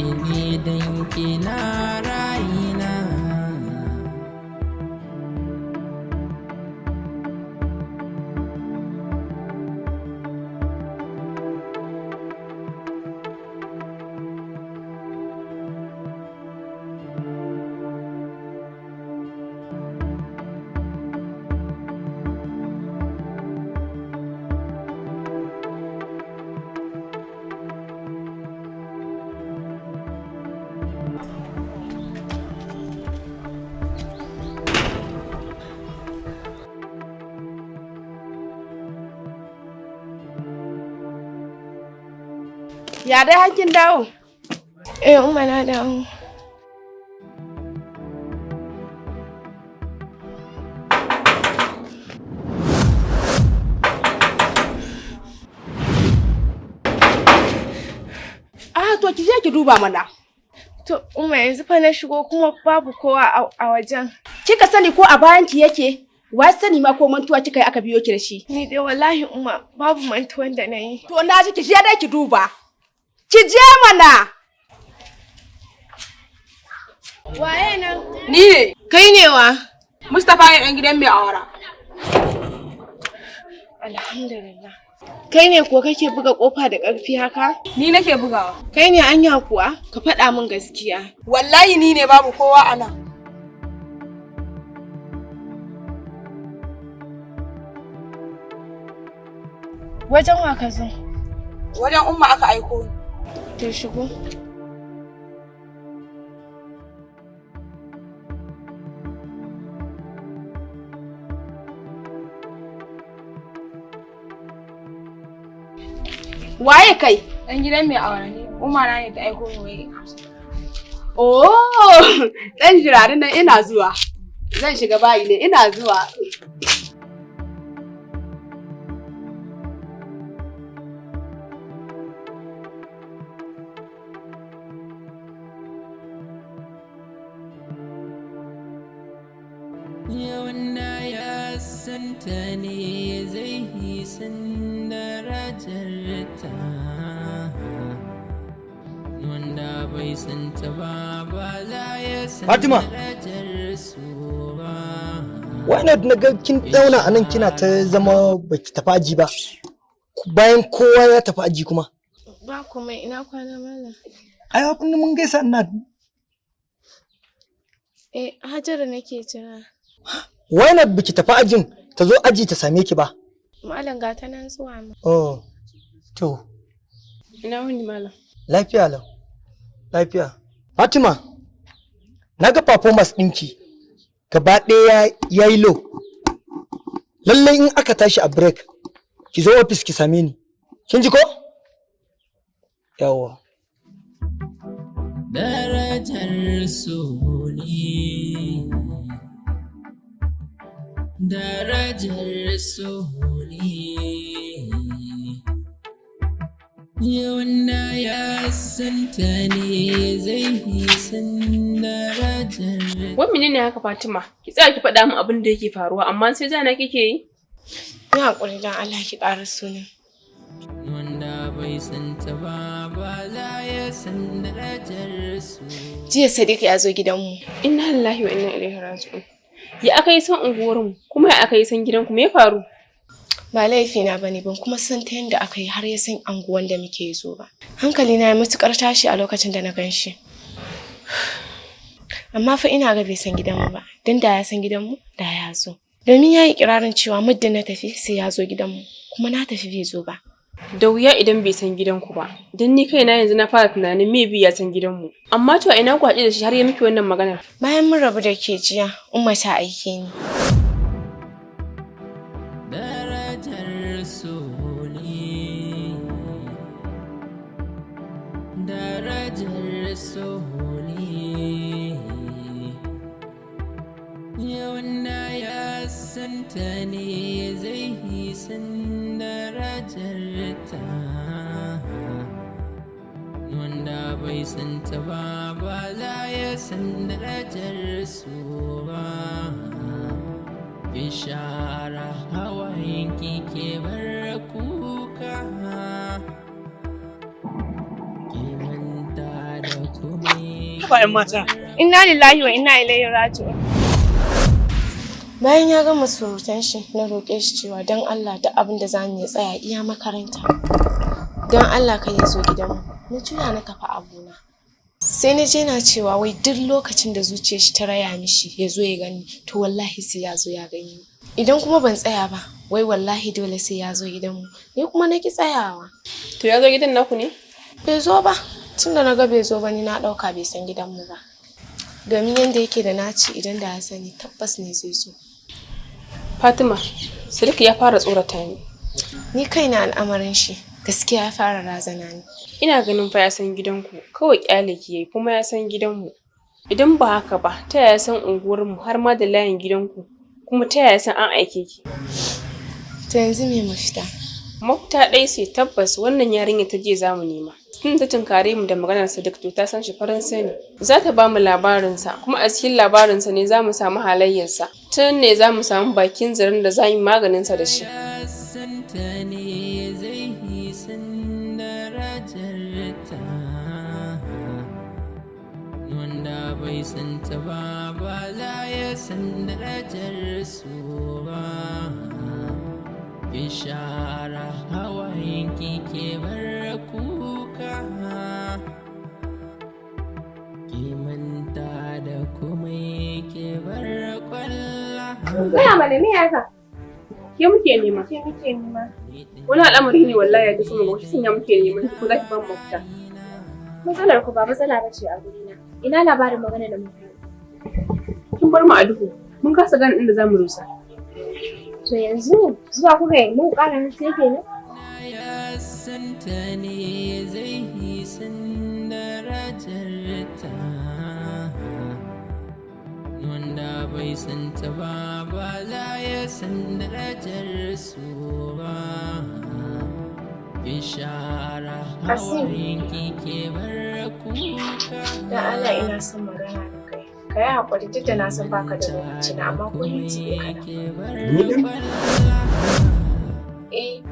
Ni dan kina rayina. Ya dai hakkin dawo? Eh, Umma na dawo. Ah, to ki je ki duba mana. To, Umma yanzu fa na shigo kuma babu kowa a wajen. Kika sani ko a bayan ki yake? Wa sani ma ko mantuwa kika yi aka biyo ki da shi? Ni dai wallahi Umma babu mantuwan da na yi. To na ji ki je dai ki duba. Ki je mana! Waye nan? Ni ne. Kai ne wa? Mustapha ne ɗan gidan mai awara. Alhamdulillah. Kai ne kuwa kake buga kofa da ƙarfi haka? Ni nake bugawa. Kai ne anya kuwa? Ka faɗa min gaskiya. Wallahi ni ne babu kowa a nan. Wajen wa ka zo? Wajen Umma aka aiko ni. To shigo. Waye kai? Ɗan gidan mai awara ne. Umma na ne ta aiko ni wai. Oh, ɗan jirarin nan ina zuwa. Zan shiga bayi ne ina zuwa. Wanda ya santa ne zai yi san darajarta, wanda bai santa ba ba za ya san Fatima! darajar su ba. Why not na ga kin zauna a nan kina ta zama baki tafi aji ba? Bayan kowa ya tafi aji kuma. Ba komai, ina kwana malam. Ai abin mun gaisa ina. Eh, Hajara nake jira. Why not baki tafi ajin ta zo aji ta same ki ba? Malam ga ta nan zuwa ma. Oh. To, Ina wuni malam. lafiya lau. Lafiya. Fatima, na ga performance ɗinki gaba ɗaya ya yi low. Lallai in aka tashi a break, ki zo office ki same ni. Kin ji ko? Yawwa. Darajar su ne, darajar su ne. Wanda ya santa ne zai yi san darajar. Wai menene haka Fatima? Ki tsaya ki faɗa min abin da yake faruwa amma sai jana kike yi? Yi haƙuri don Allah ki ƙara sunan. Wanda bai santa ba ba za ya san darajar su. Jiya Sadiq ya zo gidanmu. Inna lillahi wa inna ilaihi raji'un. Ya aka yi san unguwarmu kuma ya aka yi san gidanku, me ya faru? Ba laifina ba ne, ban kuma san ta yadda aka yi har ya san anguwan da muke zo ba. Hankali na ya matuƙar tashi a lokacin da na gan shi. Amma fa ina ga bai san gidanmu ba, don da ya san gidanmu da ya zo. Domin ya yi ƙirarin cewa muddin na tafi sai ya zo gidanmu, kuma na tafi bai zo ba. Da wuya idan bai san gidanku ba. Dan ni kaina yanzu na fara tunanin maybe ya san gidanmu. Amma to a ina ku haɗu da shi har ya miki wannan maganar? Bayan mun rabu da ke jiya, Umma ta aike ni. Darajar su ne, darajar su ne. Wanda ya santa ne zai yi san darajar ta, wanda bai santa ba ba za ya san darajar su ba. Ki share hawayenki ki bar kuka, ki manta da Ba 'yan mata. Inna lillahi wa inna ilaihi raji'un. Bayan ya gama surutan shi, na roƙe shi cewa don Allah da abin da zamu yi tsaya iya makaranta. Don Allah kai ya zo gidanmu. Na juya na tafi abuna. Sai na je na cewa wai duk lokacin da zuciyar shi ta raya mishi ya zo ya gani, to wallahi sai ya zo ya gani. Idan kuma ban tsaya ba, wai wallahi dole sai ya zo gidanmu. Ni kuma na ki tsayawa. To ya zo gidan naku ne? Bai zo ba. Tunda na ga bai zo ba ni na ɗauka bai san gidanmu ba. Domin yadda yake da naci idan da ya sani tabbas ne zai zo. Fatima, Sadiq ya fara tsorata ni. Ni kaina al'amarin shi gaskiya ya fara razana ni. Ina ganin fa ya san gidanku, kawai kyale ki yayi kuma ya san gidanmu. Idan ba haka ba, ta yaya san unguwarmu har ma da layin gidanku, kuma ta yaya san an aike ki? To yanzu me mafita? Mafita ɗaya ce tabbas wannan yarinya ta je zamu nema. Tun ta tunkare mu da maganar Sadiq to ta san shi farin sani. Za ta ba mu labarinsa kuma a cikin labarinsa ne za mu samu halayyarsa. Tun ne za mu samu bakin zaren da za mu yi maganinsa da shi. Santa ne zai yi san darajarta, wanda bai santa ba ba za ya san darajar su ba. Ki share hawayenki, ki bar kuka, ki manta da komai, ki bar kwalla. Tsaya mana, me haka? Ke muke nema. Ke muke nema. Wani al'amari ne wallahi ya tafi mu shi sanya muke neman ko za ki ba mu mafita. Matsalar ku ba matsala ba ce a gurina. Ina labarin magana da muka yi. Kin bar mu a duhu. Mun kasa gane inda zamu rusa. To yanzu zuwa kuka yi mun ƙara haske kenan? Ya santa ne zai yi san darajarta, wanda bai santa ba ba za ya san darajar su ba. Ki share Asim. hawayenki, ki bar kuka. Dan Allah ina son magana da kai. Ka yi haƙuri duk da na san baka da lokaci na amma ko minti ɗaya kaɗan. Ni ɗin? Eh.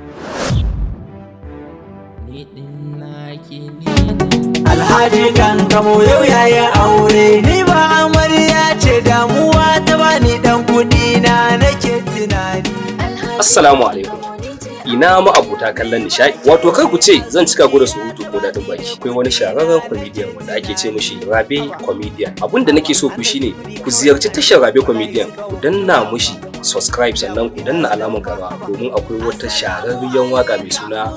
Ni ɗin naki ne. Alhaji Kankamo yau yayi aure, ni ba amarya ce damuwa ta bani dan kudi na nake tunani. Assalamu alaikum. Ina ma'abota kallon nishaɗi. Wato kar ku ce zan cika ku da surutu ko daɗin baki. Akwai wani shahararren comedian wanda ake ce mishi Rabe Comedian. Abin da nake so ku shine ku ziyarci tashar Rabe Comedian, ku danna mushi subscribe sannan ku danna alamar gaba domin akwai wata shahararriyar waka mai suna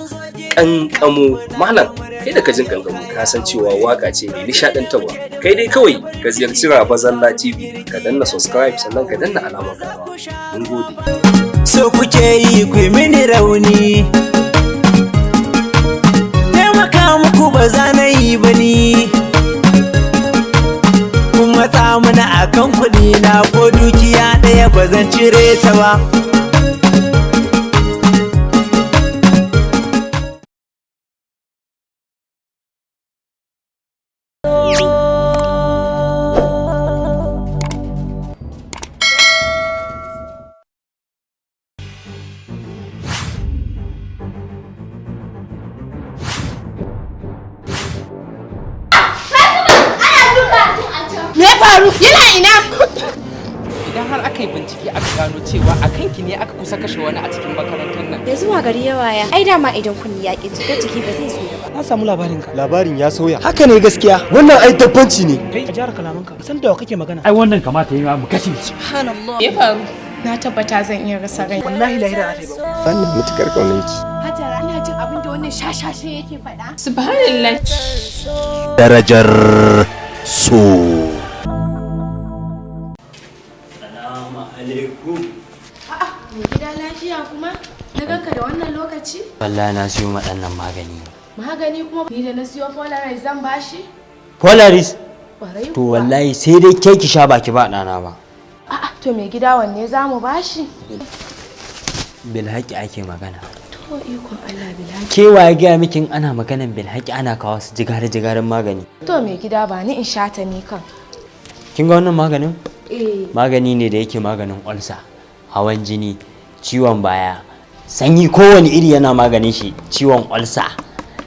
Kankamo. Malam kai da ka jin kankamo ka san cewa waka ce mai nishaɗantarwa. Kai dai kawai ka ziyarci Rabe Zalla TV ka danna subscribe sannan ka danna alamar gaba. Mun gode. So kuke yi ku yi mini rauni, taimaka muku ba za na yi ba ni. Kun matsa mana akan kuɗi na ko dukiya ɗaya ba zan cire ta ba. Me ya faru? Yana ina? Idan har aka yi bincike aka gano cewa a kanki ne aka kusa kashe wani a cikin makarantar nan. Da zuwa gari ya waya, ai dama idan kunni ya ƙi ko jiki ba zai zo ba. Na samu labarin ka. Labarin ya sauya. Haka ne gaskiya. Wannan ai dabbanci ne. Kai ka jara kalamanka. San da wa kake magana. Ai wannan kamata yi ma mu kashe shi. Subhanallah. Me ya faru? Na tabbata zan iya rasa rai. Wallahi lahira za ta yi ba. Wannan mutukar ƙaunanki. Hajara, ina jin abin da wannan shashashe yake faɗa. Subhanallah. Darajar so. Salamu alaikum. A'a, mai gida lafiya kuma? Na ganka da wannan lokaci? Wallahi na siyo ma ɗan nan magani. Magani kuma ni da na siyo Polaroid zan bashi? Polaris? Ƙwarai To kuwa. wallahi sai dai ke ki sha baki ba ɗana ba. A'a, to mai gida wanne za mu bashi? Bilhaki ake magana. To ikon Allah bilhaki. Ke waye gaya miki in ana maganan bilhaki ana kawo su jigare jigaren magani. To mai gida ba ni in sha ta ni kan. Kin ga wannan maganin? Eh. Magani ne da yake maganin olsa, hawan jini, ciwon baya, sanyi kowane iri yana maganin shi, ciwon olsa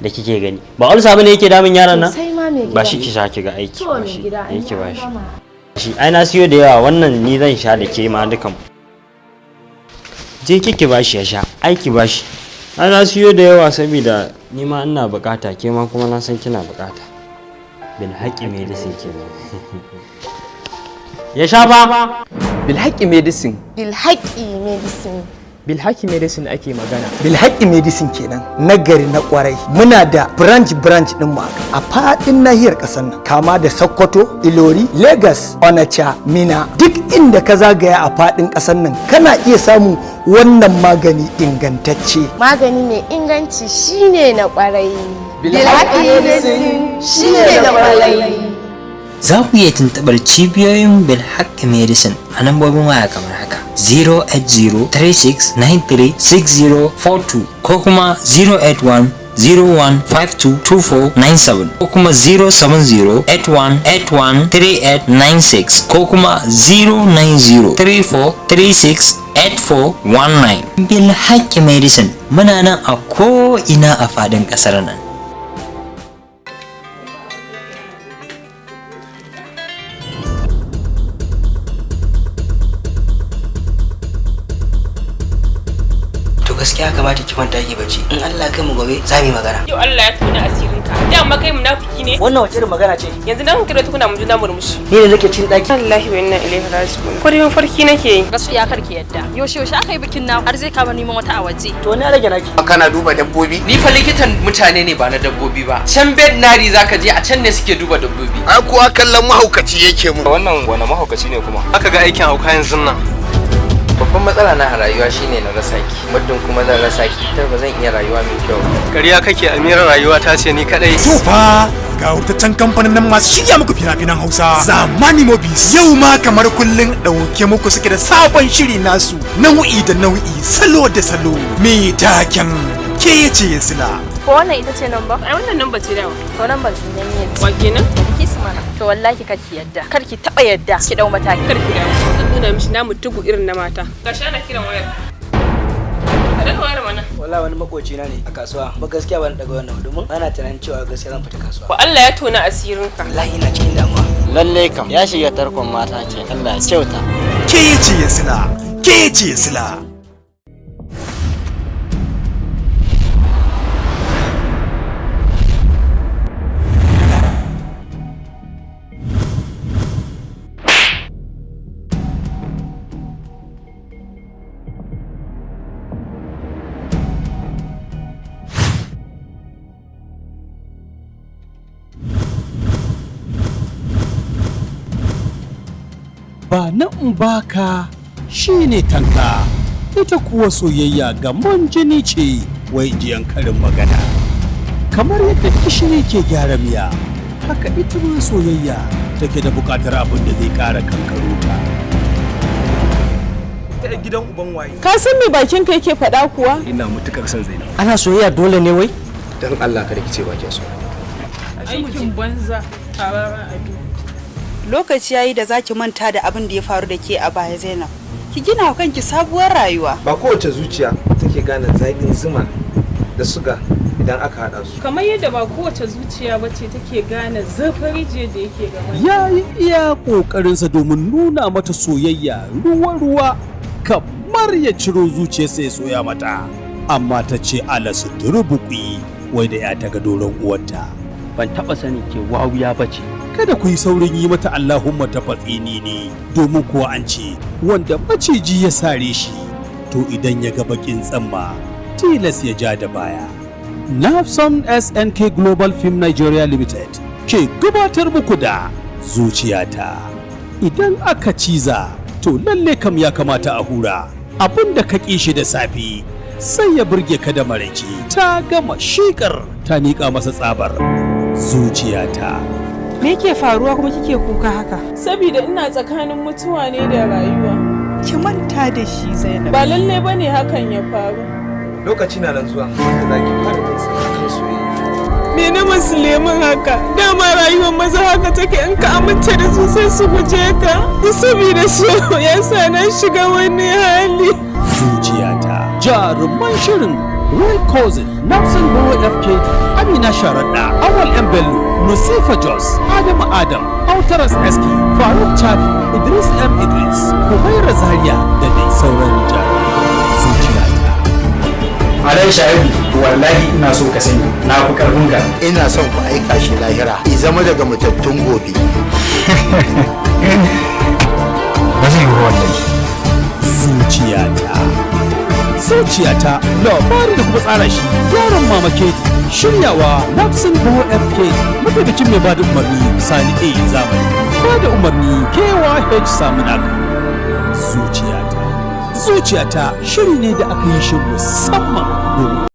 da kike gani. Ba olsa bane yake damun yaron nan? Sai ma mai gida. Ba shi ki sha ki ga aiki. To Ba mai shi. gida, an Eh, ki yi ba an shi. gama. Shi ai na siyo da yawa, wannan ni zan sha da ke ma dukan. Je ki ba shi ya sha. Ai ki ba shi. Ai na siyo da yawa saboda ni ma ina bukata, ke ma kuma na san kina bukata. Bil haƙi medicine kenan. Ya sha fa. Bilhaƙi medicine. Bilhaƙi medicine. Bilhaƙi medicine ake magana. Bilhaƙi medicine kenan, nagari na kwarai. Muna da branch branch din mu a fadin nahiyar ƙasar nan, kama da Sokoto, Ilori, Lagos, Onitsha, Mina. Duk inda ka zagaya a fadin ƙasar nan kana iya samun wannan magani ingantacce. Magani mai inganci shine na kwarai. Bilhaƙi medicine shine na kwarai. Za ku iya tuntuɓar cibiyoyin Bilhak Medicine a lambobin waya kamar haka: 08036936042 ko kuma 08101522497 ko kuma 07081813896 ko kuma 09034368419. Bilhak Medicine muna nan a ko'ina a faɗin ƙasar nan. To gaskiya kamata ki kwanta ki bacci. In Allah ya kai mu gobe za mu yi magana. Yau Allah ya tona asirinka. Dama kai munafiki ne. Wannan wace irin magana ce? Yanzu dan kira tukuna mu juna murmushi. Ni ne nake cin daki. Wallahi wa inna ilaihi raji'un. Ko dai mafarki nake yi. Gaskiya kar ki yadda. Yaushe yaushe aka yi bikin na har zai kama neman wata a waje. To na rage naki. Kana duba dabbobi? Ni fa likitan mutane ne ba na dabbobi ba. Can veterinary zaka je, a can ne suke duba dabbobi. Ai kuwa kallon mahaukaci yake mun. Wannan wani mahaukaci ne kuma? Aka ga aikin hauka yanzu nan. Babban matsala na a rayuwa shine na rasa ki. Muddin kuma zan rasa ki, ta ba zan iya rayuwa mai kyau ba. Ƙarya kake, Amira, rayuwa ta ce ni kadai. To fa ga wutaccen kamfanin nan masu shirya muku fina-finan Hausa, Zamani Movies, yau ma kamar kullun ɗauke muku suke da sabon shiri nasu, nau'i da nau'i, salo da salo, mai taken Ke Ce Sila. Ko wannan ita ce nan ba? Ai wannan nan ba ce dawa. To nan ban sunan ne. Wa kenan? Ki su mana. To wallahi kar ki yadda. Kar ki taba yadda. Ki dau mataki. Kar ki dawo. Zan nuna mishi namu tugu irin na mata. Gashi ana kiran wayar. Ka daga wayar mana. Wallahi wani makoci na ne a kasuwa. Ba gaskiya ban daga wannan domin ana tunanin cewa gaskiya zan fita kasuwa. Ko Allah ya tona asirinka. Wallahi ina cikin damuwa. Lalle kam ya shiga tarkon mata ce, Allah ya kyauta. Ke Ce Sila, Ke Ce Sila. Ba na in baka shine tanka, ita kuwa soyayya gamon jini ce, wai ji yan karin magana. Kamar yadda gishiri ke gyara miya, haka ita ma soyayya take da buƙatar abin da zai ƙara kankaro ta. Ta gidan uban waye? Ka san me bakin ka yake faɗa kuwa? Ina matukar son Zainab. Ana soyayya dole ne wai? Dan Allah kada ki ce ba ki so. Aikin banza, tarara ado. Lokaci yayi da zaki manta da abin da ya faru da ke a baya, Zainab. Ki gina wa kanki sabuwar rayuwa. Ba kowace zuciya take gane zaƙin zuma da suga idan aka haɗa su. Kamar yadda ba kowace zuciya ba ce take gane zurfin rijiyar da yake gaban. Ya yi iya ƙoƙarinsa domin nuna mata soyayya ruwa-ruwa, kamar ya ciro zuciyarsa ya soya mata, amma ta ce ala su turbuƙi, wai da ya ta ga doron uwarta. Ban taɓa sani ke wawuya ba ce. Kada ku yi saurin yi mata Allahumma ta fatsini ne, domin kuwa an ce wanda maciji ya sare shi to idan ya ga bakin tsamma tilas ya ja da baya. Nafson SNK Global Film Nigeria Limited ke gabatar muku da Zuciyata. Idan aka ciza to lalle kam ya kamata a hura. Abin da ka ƙi shi da safe sai ya burge ka da maraice. Ta gama shikar ta miƙa masa tsabar. Zuciyata. Me yake faruwa kuma kike kuka haka? Saboda ina tsakanin mutuwa ne da rayuwa. Ki manta da shi, Zainab. Ba lalle bane hakan ya faru. Lokaci na nan zuwa wanda za ki fara jin kan soyayya. Me na musulmin haka? Dama rayuwar maza haka take, in ka aminta da su sai su guje ka. Saboda so ya sa na shiga wani hali. Zuciyata. Jaruman shirin: Roy Cousin, Nelson Boro FKD, Amina Sharaɗa, Awal M. Bello, Nusifa Jos, Adamu Adam, Autaras SK, Faruk Chafi, Idris M. Idris, Humaira Zaria da dai sauran jarumai. Zuciyata. Alai Sha'ibu, wallahi ina so ka sani na fi karfin ka. Ina son ku aika shi lahira, i zama daga matattun gobe. Ba zai yi wallahi. Zuciyata. Zuciyata labari da kuma tsara shi yaron Mama Kedi, shiryawa Nafsin Bo FK, mataimakin mai bada umarni Sani A Zamani, bada umarni KYH Samunaka. Zuciyata. Zuciyata shiri ne da aka yi shi musamman domin